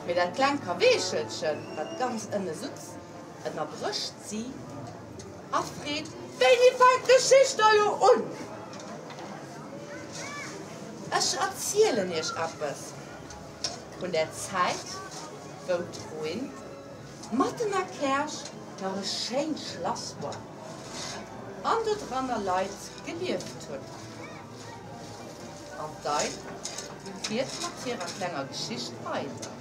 Mee dat klengt Kaweechelchen, wat ganz ënne sutz, ënnerbrécht si a freet, Wéini fänkt d'Geschicht da lo un? Ech erzielen iech eppes vun der Zäit, wou d'Ruin matten a Käerch nach e schéint Schlass war an dodranner Leit gelieft hunn. An d'Eil fiert mat hirer klenger Geschicht weider.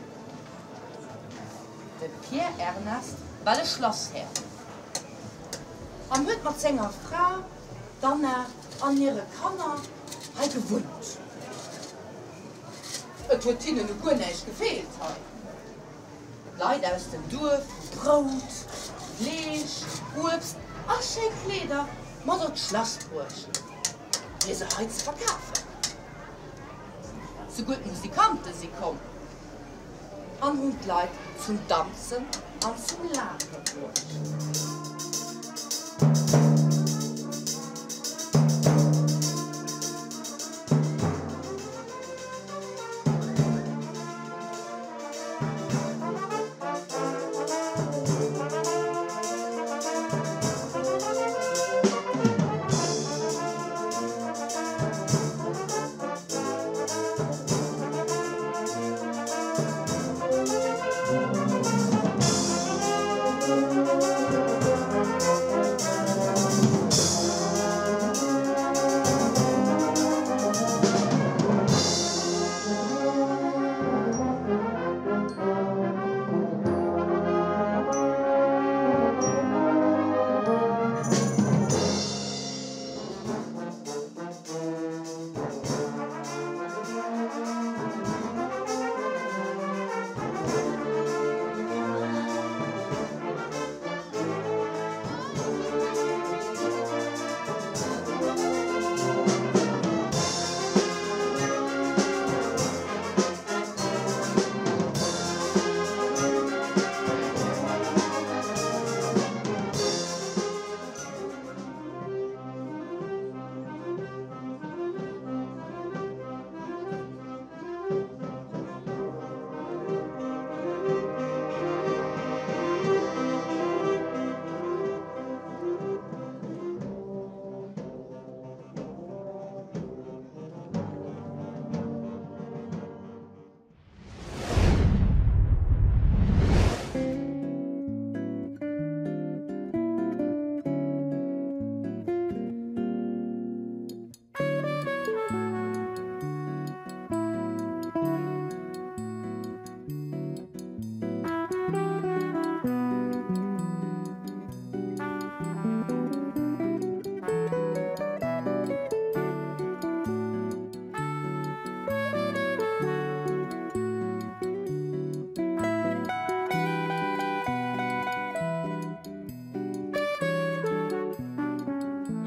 De Pierre Ernest war de Schlasshär an huet mat senger Fra, d'Anna, an hire Kanner hei gewunnt. Et huet hinnen u guer näischt gefeelt hei. D'Leit aus dem Duerf hu Brout, Fleesch, Uebst a schéi Kleeder mat op d'Schlass bruecht, fir se hei ze verkafen. Souguer d'Musikante si komm an hunn d'Leit zum Danzen an zum Laache bruecht.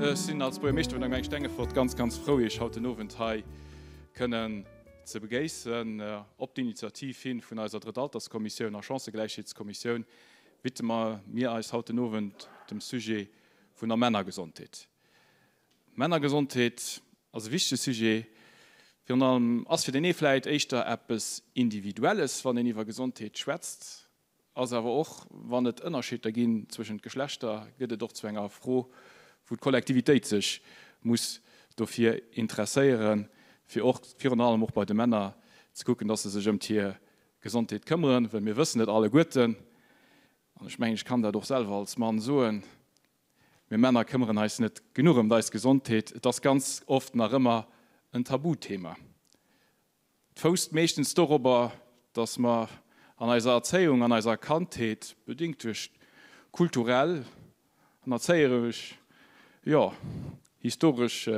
Ech sinn als Buergermeeschter vun der Gemeng Stengefort ganz, ganz frou, Iech haut den Owend hei kënnen ze begéissen. Op d'Initiativ hin vun eiser Drëttalterskommissioun a Chancëgläichheetskommissioun widme mir eis haut den Owend dem Sujet vun der Männergesondheet. Männergesondheet ass e wichtege Sujet. Virun allem ass fir deen ee vläit éischter eppes Individuelles, wann een iwwer Gesondheet schwätzt, ass awer och, wann et Ënnerscheeder ginn zwëschent Geschlechter, gëtt et och zu enger Fro, wou d'Kollektivitéit sech muss dofir interesséieren, fir och virun allem och bei de Männer ze kucken, dass se sech ëmt hir Gesondheet këmmeren, well mir wëssen et alleguerten, an ech mengen, ech kann dat och selwer als Mann soen, Mir Männer këmmeren eis net genuch ëmt eis Gesondheet. Et ass ganz oft nach ëmmer en Tabuthema. Et fousst meeschtens dorobber, dass mer an eiser Erzéiung, an eiser Kandheet, bedingt duerch kulturell an erzéieresch, jo, historesch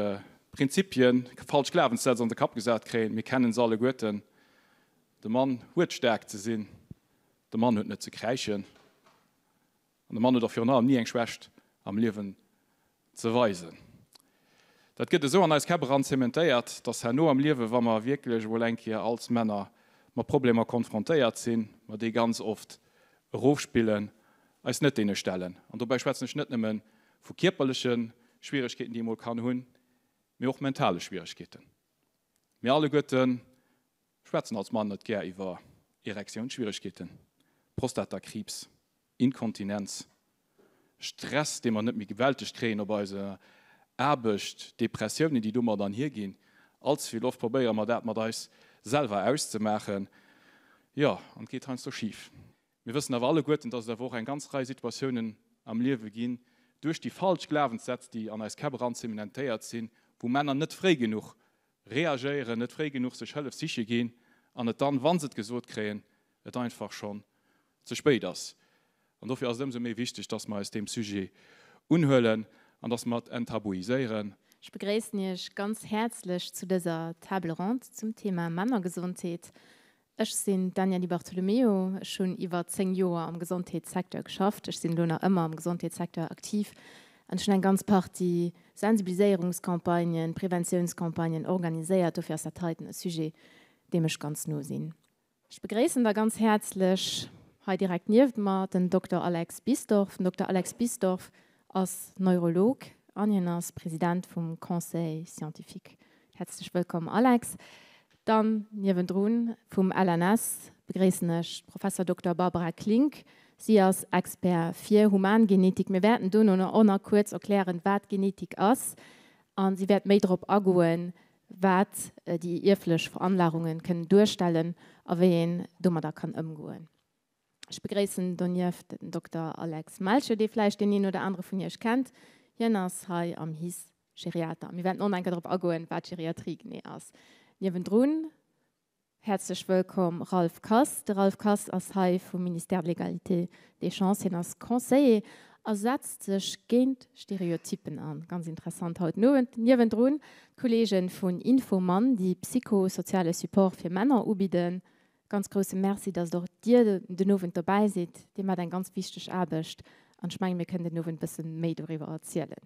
Prinzipien, falsch Glawenssätz an de Kapp gesat kréien. Mir kennen se alleguerten, De Mann huet staark ze sinn, de Mann huet net ze kräischen. An de Mann huet och virun allem ni eng Schwächt am Liewen ze weisen. Dat gëtt esou an eis Käpp eran zementéiert, dass herno am Liewen, wa mer wierklech emol eng Kéier als Männer mat Problemer konfrontéiert sinn, mer déi ganz oft erofspillen, eis net deene stellen. An dobäi schwätzen ech net nëmme vu kierperleche Schwieregkeeten, déi ee mol kann hunn, mee och mentale Schwieregkeeten. Mir alleguerte schwätzen als Mann net gär iwwer. Erektiounsschwieregkeeten, Prostatakriibs, Inkontinenz, Stress, dee mer net méi gewältegt kréien op eiser Aarbecht, Depressiounen, déi domat anhierginn. Allze vill oft probéiere mer dat mat eis selwer auszemaachen, jo, an et geet heiansdo schif. Mir wëssen awer alleguerten, dass et awer och eng ganz Rei Situatiounen am Liewe ginn, duerch déi falsch Glawenssätz, déi an eis Käpp eran zementéiert sinn, wou Männer net fréi genuch reagéieren, net fréi genuch sech Hëllef siche ginn an et dann, wa se et gesot kréien, et einfach schonn ze spéit ass. An dofir ass et ëmsou méi wichteg, dass mer eis deem Sujet unhuelen an dass mer et enttabuiséieren. Ech begréissen Iech ganz häerzlech zu dëser Table ronde zum Thema Männergesondheet. Ech sinn d'Anja Di Bartolomeo, ech hunn iwwer 10 Joer am Gesondheetssecteur geschafft, ech sinn elo nach ëmmer am Gesondheetssecteur aktiv an ech hunn eng ganz Partie Sensibiliséierungscampagnen, Preventiounscampagnen organiséiert. Dofir ass dat heiten e Sujet, deem ech ganz no sinn. Ech begréissen da ganz häerzlech hei direkt nieft mer den Dokter Alex Bisdorff. Den Dokter Alex Bisdorff ass Neurolog an hien ass President vum Conseil scientifique. Häerzlech wëllkomm Alex. Dann niewendrun vum LNS begréissen ech d'Professor Dokter Barbara Klink. Si ass Expert fir Humangenetik. Mir wäerten dono och nach kuerz erklären, wat Genetik ass a si wäert méi drop agoen, wat déi ierflech Veranlagungen kënnen duerstellen a wéi een domadder kann ëmgoen. Ech begréissen donieft den Dokter Alex Melcher, dee vläicht deen een oder anere vun Iech kennt. Hien ass hei am his Geriater. Mir wäerten och nach eng Kéier drop agoen, wat Geriatrie genee ass. Niewendrun häerzlech wëllkomm Ralph Kass. De Ralph Kass ass hei vum Ministère de l'Égalité des chances. Hien ass Conseiller a setzt sech géint Stereotyppen an. Ganz interessant haut den Owend. Niewendrun d'Kolleege vun Infomann, déi psychosoziale Support fir Männer ubidden. Ganz grousse Merci, dass och Dir den Owend dobäi sidd. Dir maacht eng ganz wichteg Aarbecht an ech mengen, mir kënnen den Owend e bësse méi doriwwer erzielen.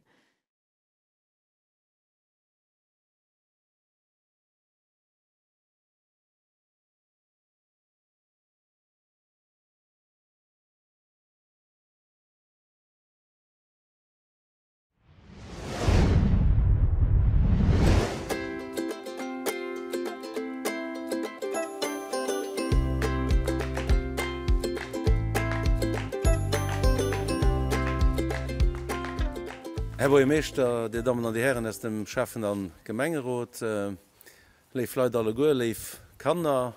Här Buergermeeschter, Dir Dammen an Dir Hären aus dem Schäffen a Gemengerot, léif Leit alleguer, léif Kanner,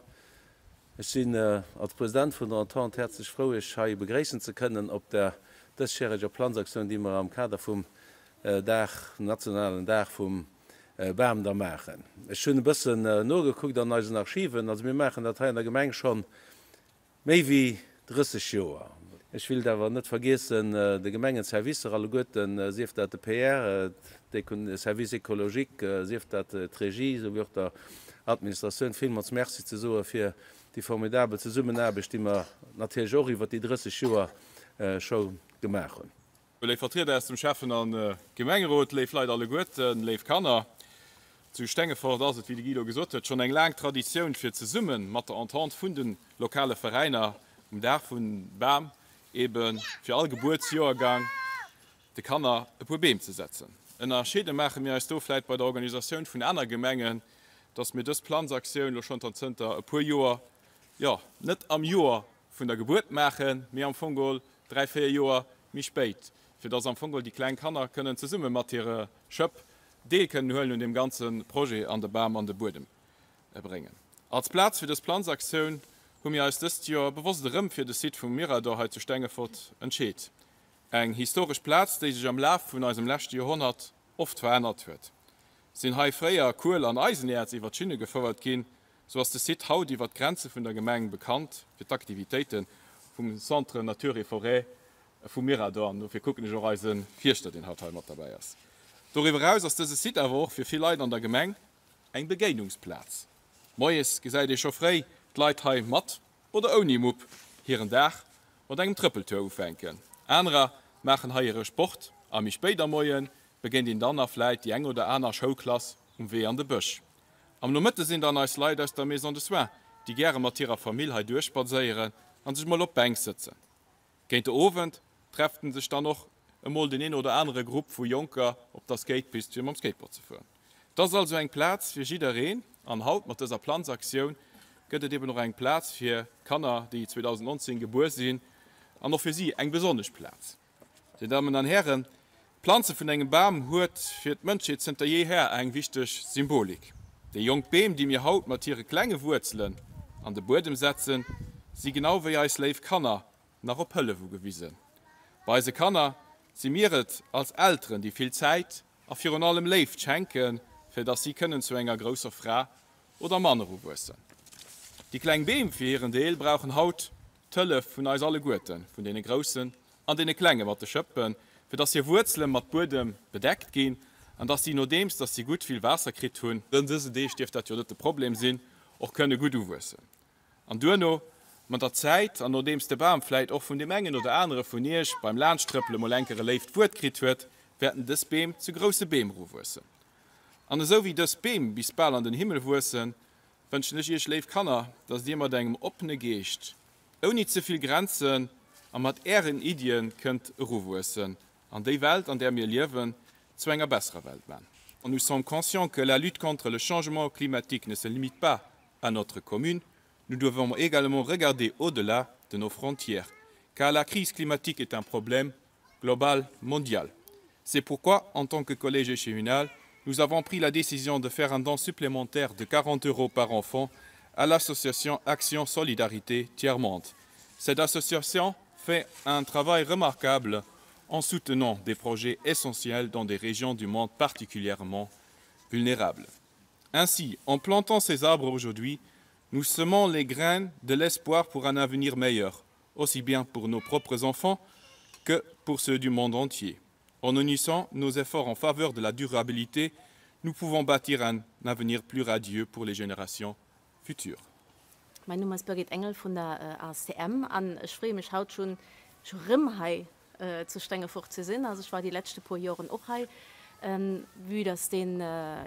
Ech sinn als President vun der Entente häerzlech frou, Iech hei begréissen ze kënnen op der dësjäreger Planzaktioun, déi mer am Kader vum Dag, nationalen Dag vum Bam da maachen. Ech hunn e bëssen nogekuckt an eisen Archiven. Also mir maachen dat hei an der Gemeng schonn méi wéi 30 Joer. Ech willt awer net vergiessen, de Gemengenservicer alleguerten, sief dat de PR, de Service écologique, sief dat d'Regie, esou wéi och der Administratioun villmools Merci ze soe fir déi formidabel Zesummenaarbecht, déi mer natierlech och iwwert déi 30 Joer scho gemaach hunn. Léif Vertrieder aus dem Schäffen a Gemengerot, léif Leit alleguerten, léif Kanner. Zu Stengefort ass et, wéi de Guy elo gesot huet, schonn eng laang Traditioun fir zesumme mat der Entente vun de lokale Veräiner um Dag vun Bam ebe fir all Gebuertsjoergang de Kanner e puer Beem ze setzen. Ënnerscheede maache mir eis do vläit bei der Organisatioun vun aner Gemengen, dass mir dës Planzaktioun elo schonn zënter e puer Joer, jo net am Joer vun der Gebuert maachen, mee am Fong geholl 3, 4 Joer méi spéit, fir dass am Fong geholl déi kleng Kanner kënnen zesumme mat hire Schëpp Deel kënnen huelen un deem ganze Projet an de Bam an de Buedem bréngen. Als Plaz fir dës Planzaktioun hu mir eis dëst Joer bewosst erëm fir de Site vum Mirador hei zu Stengefort entscheet. Eng historesch Plaz, déi sech am Laf vun eisem leschte Joerhonnert oft verännert huet. Sinn hei fréier Kuel an Eisenäerz iwwer d'Schinne gefouert ginn, sou ass de Site haut iwwer d'Grenze vun der Gemeng bekannt fir d'Aktivitéite vum Centre Nature et Forêt vum Mirador. An dofir kucken ech och eise Fierschter, deen haut hei mat derbäi ass. Doriwwer eraus ass dëse Site awer och fir vill Leit an der Gemeng eng Begéinungsplaz. Moies gesäit ee scho fréi d'Leit hei mat oder ouni Mupp hiren Dag mat engem Trëppeltour ufänken. Anerer maachen hei hire Sport a méi spéit am Moie begéint een dann nach vläit déi eng oder aner Schoulklass um Wee an de Bësch. Am Nomëtte sinn dann eis Leit aus der Maison de Soins, déi gäre mat hirer Famill hei duerchspadséieren an sech mol op d'Bänk sëtzen. Géint de Owend trefft en sech dann och emol den een oder anere Grupp vu Jonker op der Skatepist fir mam Skateboard ze fueren. Et ass also eng Plaz fir jiddereen an haut mat dëser Planzaktioun. Gëtt et eben och eng Plaz fir Kanner, déi 2019 gebuer sinn, an och fir si eng besonnesch Plaz. Dir Dammen an Hären, d'Planze vun engem Bam huet fir d'Mënschheet zënter jeeher eng wichteg Symbolik. Déi jonk Beem, déi mir haut mat hire klenge Wuerzelen an de Buedem setzen, si genau wéi eis léif Kanner nach op Hëllef ugewisen. Bei eise Kanner si mir et als Elteren, déi vill Zäit a virun allem Léift schenken, fir dass si kënnen zu enger grousser Fra oder Mann eruwuessen. Déi kleng Beem fir hiren Deel brauchen haut d'Hëllef vun eis alleguerten, vun deene Groussen an deene Klenge mat de Schëppen, fir dass hir Wuerzele mat Buedem bedeckt ginn an dass si, nodeems dass si gutt vill Waasser kritt hunn, dësen Deeg dierft dat jo net de Problem sinn, och kënne gutt uwuessen. An duerno, mat der Zäit an nodeems de Bam vläit och vun deem engen oder anere vun iech beim Laanschttrëppele mol enker e léift Wuert kritt huet, wäerten dës Beem zu grousse Beem eruwuessen. An esou wéi dës Beem bis bal an den Himmel wuessen, wënschen ech iech, léif Kanner, dass dir mat engem oppene Geescht, ouni ze vill Grenzen a mat ären Iddien kënnt eruwuessen an déi Welt, an där mir liewen, zu enger besserer Welt man. Nous sommes conscients que la lutte contre le changement climatique ne se limite pas à notre commune, nous devons également regarder au-delà de nos frontières, car la crise climatique est un problème global mondial. C'est pourquoi, en tant que collège échevinal, nous avons pris la décision de faire un don supplémentaire de 40 euros par enfant à l'association Action Solidarité Tiers-Monde. Cette association fait un travail remarquable en soutenant des projets essentiels dans des régions du monde particulièrement vulnérables. Ainsi, en plantant ces arbres aujourd'hui, nous semons les graines de l'espoir pour un avenir meilleur, aussi bien pour nos propres enfants que pour ceux du monde entier. En unissant nos efforts en faveur de la durabilité, nous pouvons bâtir un avenir plus radieux pour les générations futures. Mäin Numm ass Birgit Engel vun der ASTM an ech freeë mech haut schonn rëm hei zu Stengefort ze sinn. Also ech war déi leschte puer Joren och hei. Vue dass deen,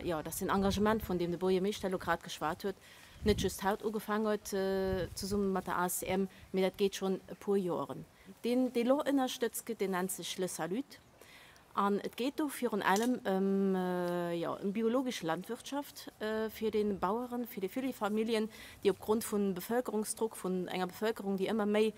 jo, dass deen Engagement, vun deem de Buergermeeschter elo grad geschwat huet, net just haut ugefaang huet zesumme mat der ASTM, mee dat geet schonn e puer Joren. Deen, dee lo ënnerstëtzt gëtt, deen nennt sech Le Salut. An et geet do virun allem ëm, jo, ëm biologesch Landwirtschaft fir de Baueren, fir déi Fülli-Familljen, déi opgrond vun Bevëlkerungsdruck, vun enger Bevëlkerung, déi ëmmer méi,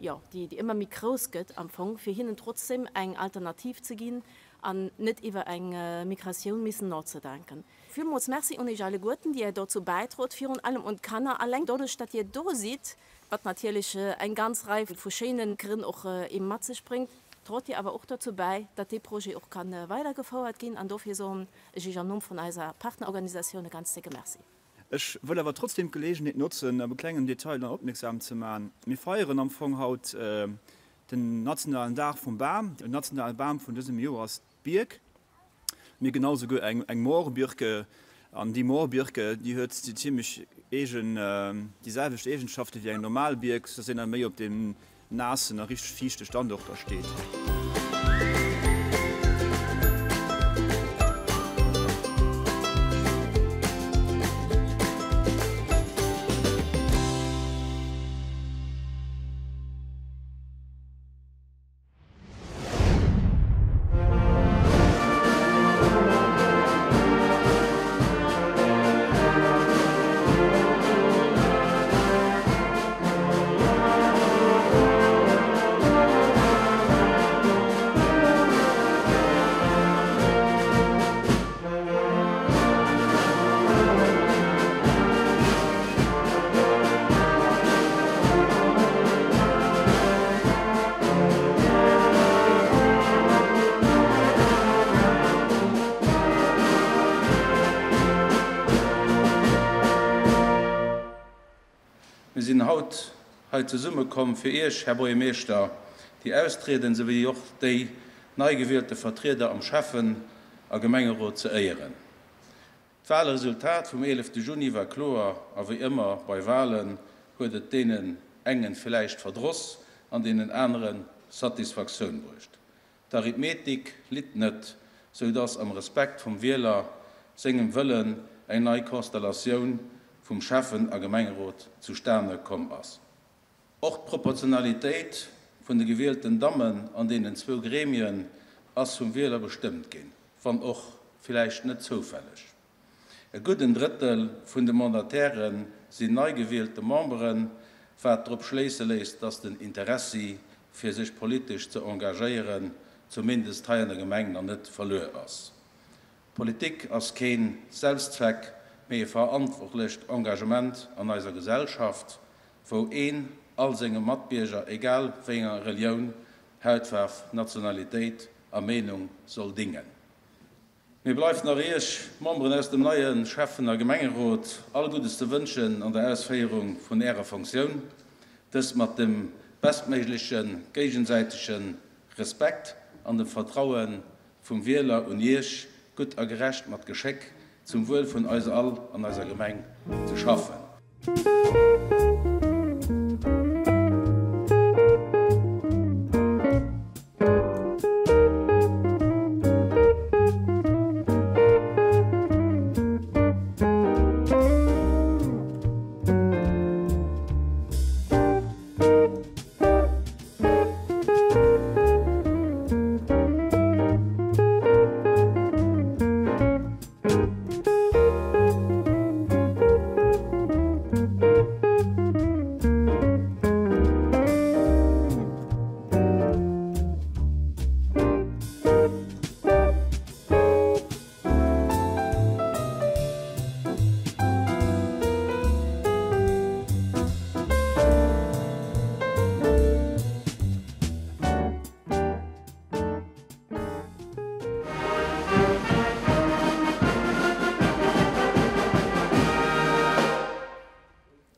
jo, déi ëmmer méi grouss gëtt am Fong, fir hinnen trotzdem eng Alternativ ze ginn an net iwwer eng Migratioun missen nozedenken. Villmools Merci un Iech alleguerten, déi Är dozou bäidrot, virun allem un d'Kanner. Alleng doduerch, datt Dir do sidd, wat natierlech eng ganz Rei vu schéine Grënn och ém mat sech bréngt, drot Dir awer och dozou bäi, datt dee Projet och ka weidergefouert ginn. An dofir soen ech Iech am Numm vun eiser Partnerorganisatioun e ganz décke Merci. Ech wëll awer trotzdem d'Gelegenheet notzen, op e klengen Detail nach opmierksam ze man. Mir feieren am Fong haut den nationalen Dag vum Bam. Den nationale Bam vun dësem Joer ass D'Bierk, mee genau souguer eng eng Moorbirke, an déi Moorbirke, déi huet déi zimlech eegen, déi selwecht Eegenschafte wéi eng normal Bierk, soudass een da méi op deem naassen a richteg fiichte Standorter steet. Mir sinn haut hei zesummekomm, fir Iech, Här Buergermeeschter, déi austrieden, souwéi och déi nei gewielte Vertrieder am Schäffen a Gemengerot ze éieren. D'Wahlresultat vum 11 Juni war kloer, a wéi ëmmer bei Wahlen huet et deenen engen villäicht Verdross an deenen anere Satisfaktioun bruecht. D'Arithmetik litt net, sou dass am Respekt vum Wieler sengem Wëllen eng nei Konstellatioun vum Schäffen a Gemengerot zustane komm ass. Och d'Proportionalitéit vun de gewielten Dammen an deenen zwou Gremien ass vum Wieler bestëmmt ginn, wann och villäicht net zoufälleg. E gudden Drëttel vun de Mandataire sinn nei gewielte Memberen, wat drop schléisse léisst, dass den Interessi fir sech politesch ze engagéieren, zumindest hei an der Gemeng, nach net verluer ass. Politik ass keen Selbstzweck, mee e verantwortlecht Engagement an eiser Gesellschaft, wou een all senge Matbierger, egal wéi enger Relioun, Hautfaarf, Nationalitéit a Meenung, soll dingen. Mir bleift nach Iech, Memberen aus dem neie Schäffen a Gemengerot, all Guddes ze wënschen an der Ausféierung vun Ärer Fonctioun, dëst mat dem bestméigleche géigensäitege Respekt an dem Vertraue vum Wieler un Iech, gutt a gerecht mat Geschéck zum Wuel vun eis all an eiser Gemeng ze schaffen.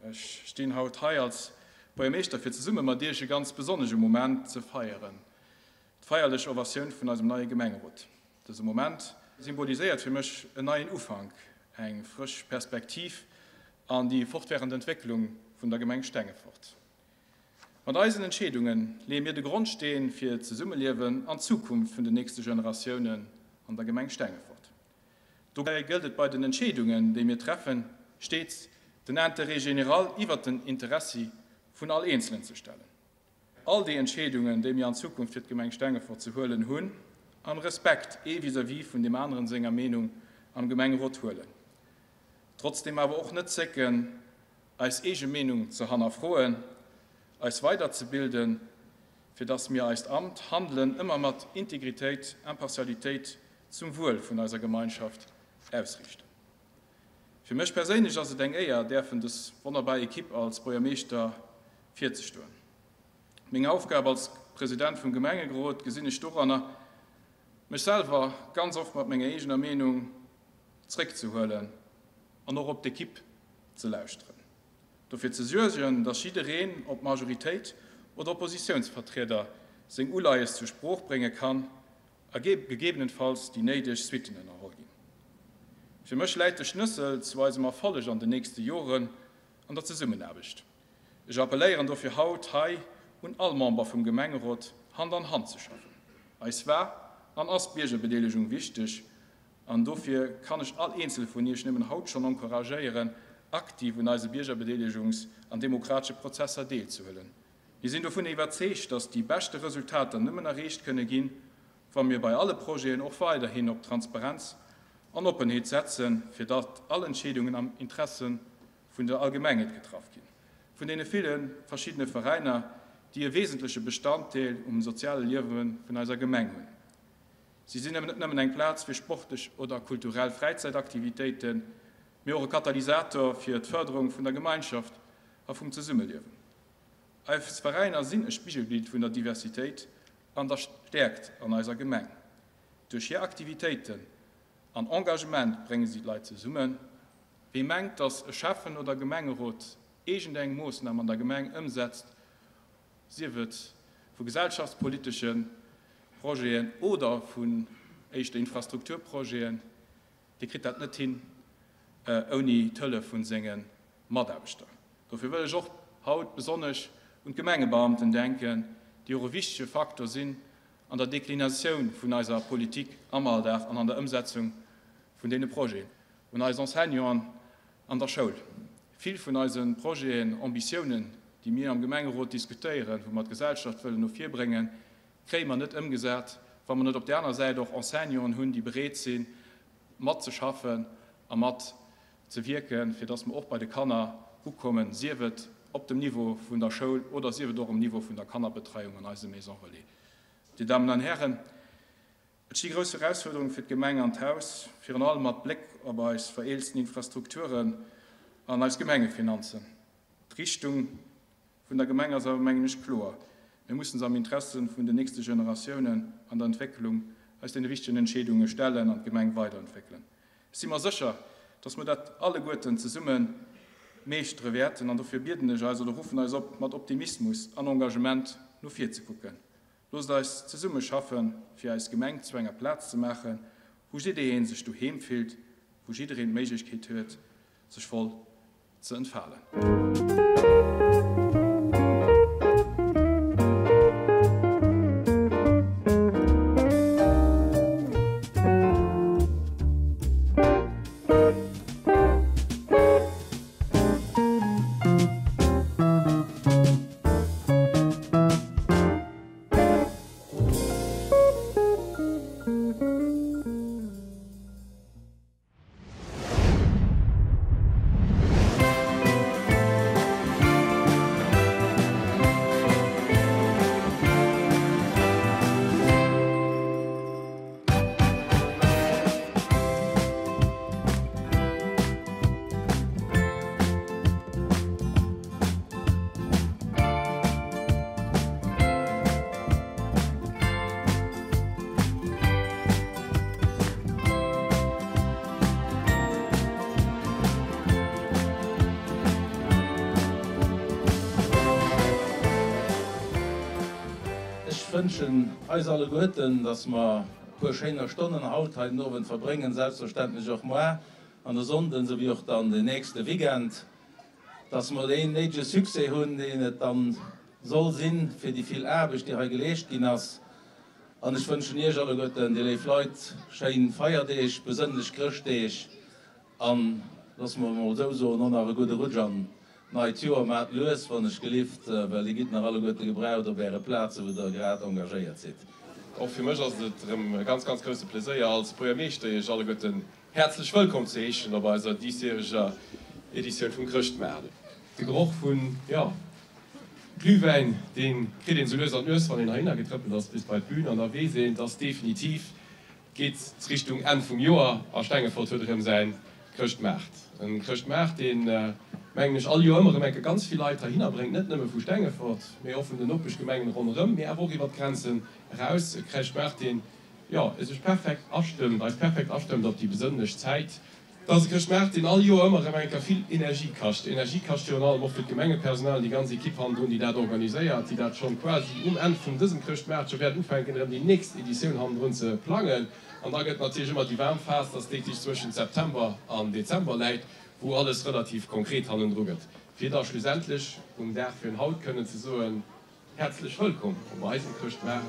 Ech stinn haut hei als Buergermeeschter fir zesumme mat Iech e ganz besonnege Moment ze feieren, d'feierlech Ovatioun vun eisem neie Gemengerot. Dëse Moment symboliséiert fir mech en neien Ufank, eng frësch Perspektiv an déi fortwärend Entwécklung vun der Gemeng Stengefort. Mat eisen Entscheedunge leeë mir de Grondsteen fir d'Zesummeliewen an d'Zukunft vun den nächste Generatiounen an der Gemeng Stengefort. Dobäi gëllt et bei den Entscheedungen, déi mir treffen, stets den Intérêt général iwwert den Interessi vun all Eenzelen ze stellen. All déi Entscheedungen, déi mir an Zukunft fir d'Gemeng Stengefort ze huelen hunn, am Respekt ee vis-à-vis vun deem aneren senger Meenung am Gemengerot huelen. Trotzdem awer och net zécken, eis eege Meenung ze hannerfroen, eis weiderzebilden, fir dass mir eist Amt, Handelen ëmmer mat Integritéit, Impartialitéit zum Wuel vun eiser Gemeinschaft ausriichten. Fir mech perséinlech ass et eng Éier, däerfen des wonnerbar Equipe als Buergermeeschter virzestoen. Meng Aufgab als President vum Gemengerot gesinn ech doranner, mech selwer ganz oft mat menger eegener Meenung zréckzehuelen an och op d'Equipe ze lauschteren. Dofir ze suergen, dass jiddereen, ob Majoritéit oder Oppositiounsvertrieder, seng Uleies zur Sprooch brénge kann a gegebenenfalls déi néideg Suitten ënnerholl ginn. Fir mech läit de Schnëssel zu eisem Erfolleg an den nächste Joren an der Zesummenaarbecht. Ech appelléieren dofir haut hei un all Member vum Gemengerot, Hand an Hand ze schaffen. Eis war an ass d'Biergerbedeelegung wichteg An dofir kann ech all eenzele vun Iech nëmmen haut schonn encouragéieren, aktiv un eise Biergerbedeelegungs an demokratesche Prozesser deelzehuelen. Mir sinn dovun iwwerzeegt, dass déi beschte Resultater nëmmen erreecht kënne ginn, wa mir bei alle Projeten och weiderhin op Transparenz an Oppenheet setzen, fir datt all Entscheedungen am Interesse vun der Allgemengheet getraff ginn. Vun deene ville verschiddene Veräiner, déi e wesentleche Bestanddeel um soziale Liewe vun eiser Gemeng hunn. Si sinn net nëmmen eng Plaz fir sportlech oder kulturell Fräizäitaktivitéiten, mee och e Katalysator fir d'Fërderung vun der Gemeinschaft a vum Zesummeliewen. Eis Veräiner sinn e Spigelbild vun der Diversitéit an der Stäerkt an eiser Gemeng. Duerch hir Aktivitéiten an Engagement brénge si d'Leit zesummen. Wie mengt, dass e Schäffen oder Gemengerot iergendeng Moossnam an der Gemeng ëmsetzt, sief et vu gesellschaftspolitesche Projeten oder vun éischter Infrastrukturprojeten, dee kritt dat net hin ouni d'Hëllef vu senge Mataarbechter. Dofir wëll ech och haut besonnesch un d'Gemengebeamten denken, déi och e wichtege Faktor sinn an der Deklinatioun vun eiser Politik am Alldag an an der Ëmsetzung vun deene Projeten, un eis Enseignanten an der Schoul. Vill vun eise Projeten, Ambitiounen, déi mir am Gemengerot diskutéieren, wou mer d'Gesellschaft wëllen no vir bréngen, kréie mer net ëmgesat, wa mer net op där aner Säit och Enseignanten hunn, déi bereet sinn, matzeschaffen. a mat ze wierken, fir dass mer och bei de Kanner ukommen, sief et op dem Niveau vun der Schoul oder sief et och um Niveau vun der Kannerbetreiung an eise Maisons relais. Dir Damen an Hären, et sti grouss Erausfuerderunge fir d'Gemeng an d'Haus, virun allem mat Bléck op eis vereelzten Infrastrukturen an eis Gemengefinanzen. D'Richtung vun der Gemeng ass awer, mengen ech, kloer. Mir mussen se am Interesse vun den nächste Generatiounen an der Entwécklung eis deene wichtegen Entscheedunge stellen an d'Gemeng weiderentwéckelen. Ech si mer sécher, dass mer dat alleguerten zesumme meeschtere wäerten an dofir bieden ech eis oder ruffen eis op, mat Optimismus an Engagement no vir ze kucken. Loosst eis zesumme schaffen, fir eis Gemeng zu enger Plaz ze maachen, wou jidderee sech doheem fillt, wou jiddereen d'Méiglechkeet huet, sech voll ze entfalen. Ech wënschen eis alleguerten, dass mer e puer schéiner Stonnen haut hei den Owend verbréngen, selbstverständlech och moar an de Sonnden, souwéi och dann den nächste Weekend, dass mer deen néidege Succès hunn, deen et dann soll sinn, fir déi vill Aarbecht, déi hei geleescht ginn ass. An ech wënschen Iech alleguerten, dir léif Leit, schéin Feierdeeg, besënnlech Chrëschtdeeg an, loosse mer emol esou soen, och nach e gudde Rutsch an d'neit Joer. Maacht lues, wann ech gelift, well dir gitt nach alleguerte gebraucht op äre Plazen, wou der grad engagéiert sidd. Och fir mech ass et erëm e ganz, ganz grousse Pleséier, als Buergermeeschter Iech alleguerten häerzlech wëllkomm ze heeschen op eiser diesjäreger Editioun vum Chrëschtmaart. De Geroch vun, jo, Glühwäin, dee kritt een sou lues an d'Nues, wann een heihinner getrëppelt ass bis bei d'Bühn. An da weess een, dass definitiv geet Richtung Enn vum Joer a Stengefort huet erëm säi Chrëschtmaart. En Chrëschtmaart, deen, mengen ech, all Joer ëmmer erëm enke ganz vill Leit heihinner bréngt, net nëmme vu Stengefort, mee och vun den Nopeschgemengen ronderëm, mee awer och iwwer d'Grenzen eraus. E Chrëschtmaart, deen, jo, sech perfekt astëmmt, eis perfekt astëmmt op déi besënnlech Zäit. Et ass e Chrëschtmaart, deen all Joer ëmmer erëm eng Kéier vill Energie kascht. Energie kascht virun allem och fir d'Gemengepersonal an déi ganz Ekipp hannendrun, déi dat organiséiert, déi dat schonn quasi um Enn vun dësem Chrëschtmaart scho wäert ufänken, erëm déi nächst Editioun hannendrun ze plangen. An da gëtt natierlech ëmmer déi waarm Phas, dass déi déi zwëschent September an Dezember läit, wou alles relativ konkret hannendru gëtt, fir da schlussendlech um Dag virun haut kënnen ze soen, Häerzlech wëllkomm op eisem Chrëschtmaart!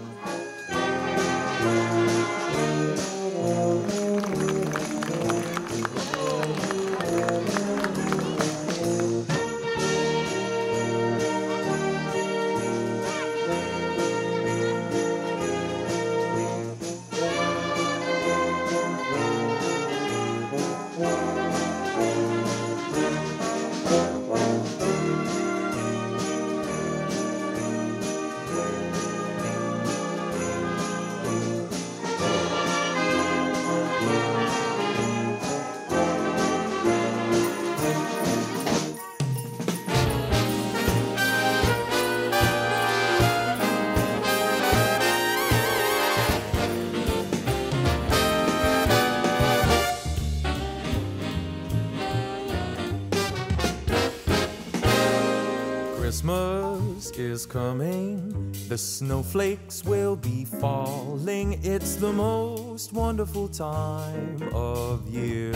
Christmas is coming, the snowflakes will be falling It's the most wonderful time of year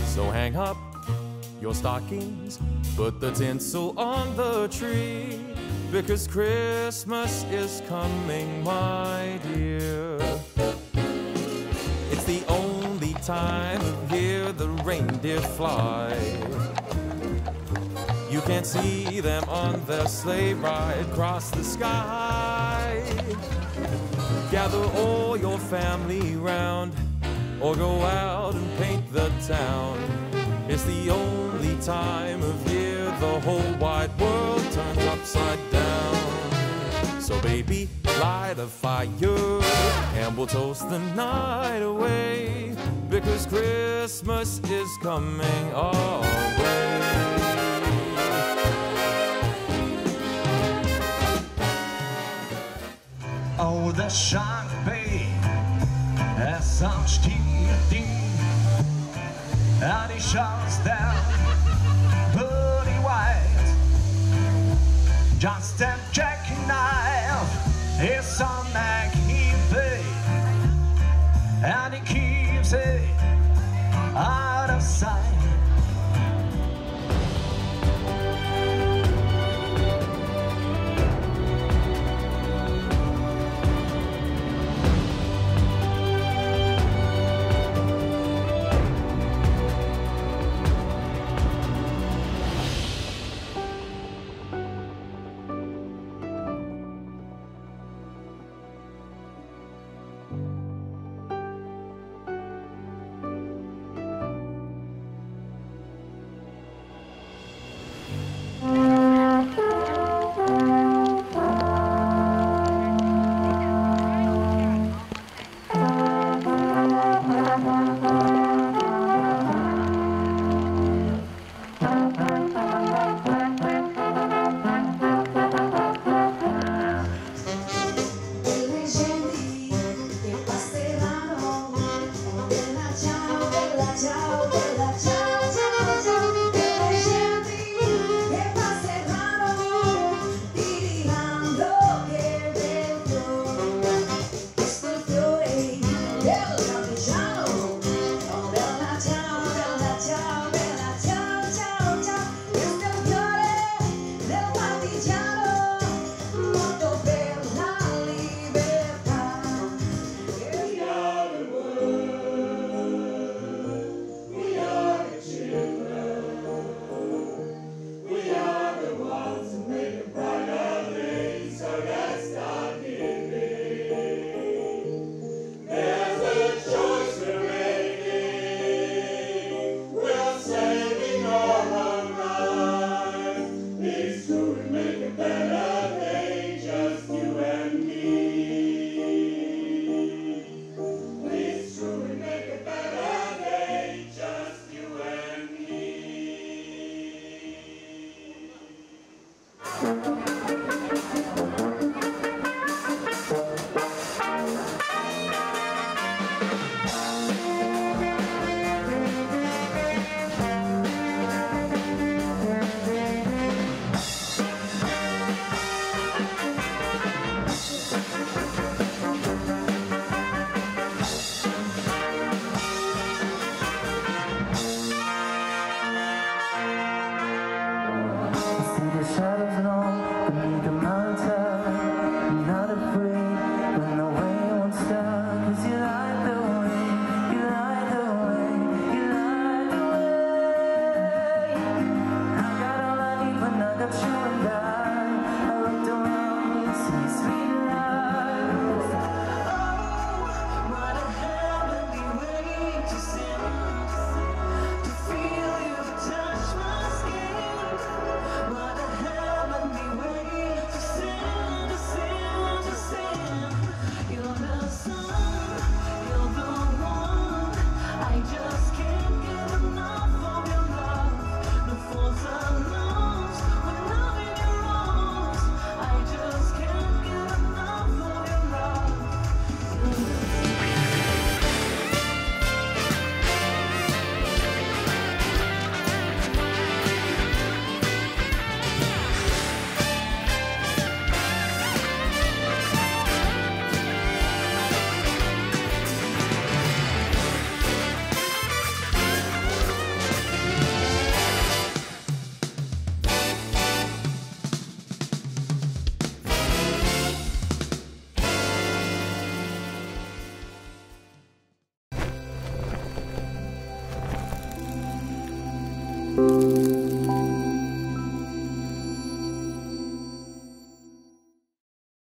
So hang up your stockings, put the tinsel on the tree Because Christmas is coming, my dear It's the only time of year the reindeer fly You can't see them on their sleigh ride across the sky Gather all your family round. Or go out and paint the town. It's the only time of year the whole wide world turns upside down. So baby, light a fire and we'll toast the night away because Christmas is coming our way. Oh the shark bay has some steel And he shouts down Pearly white Just a jackknife Is some Mac he pay And he keeps it.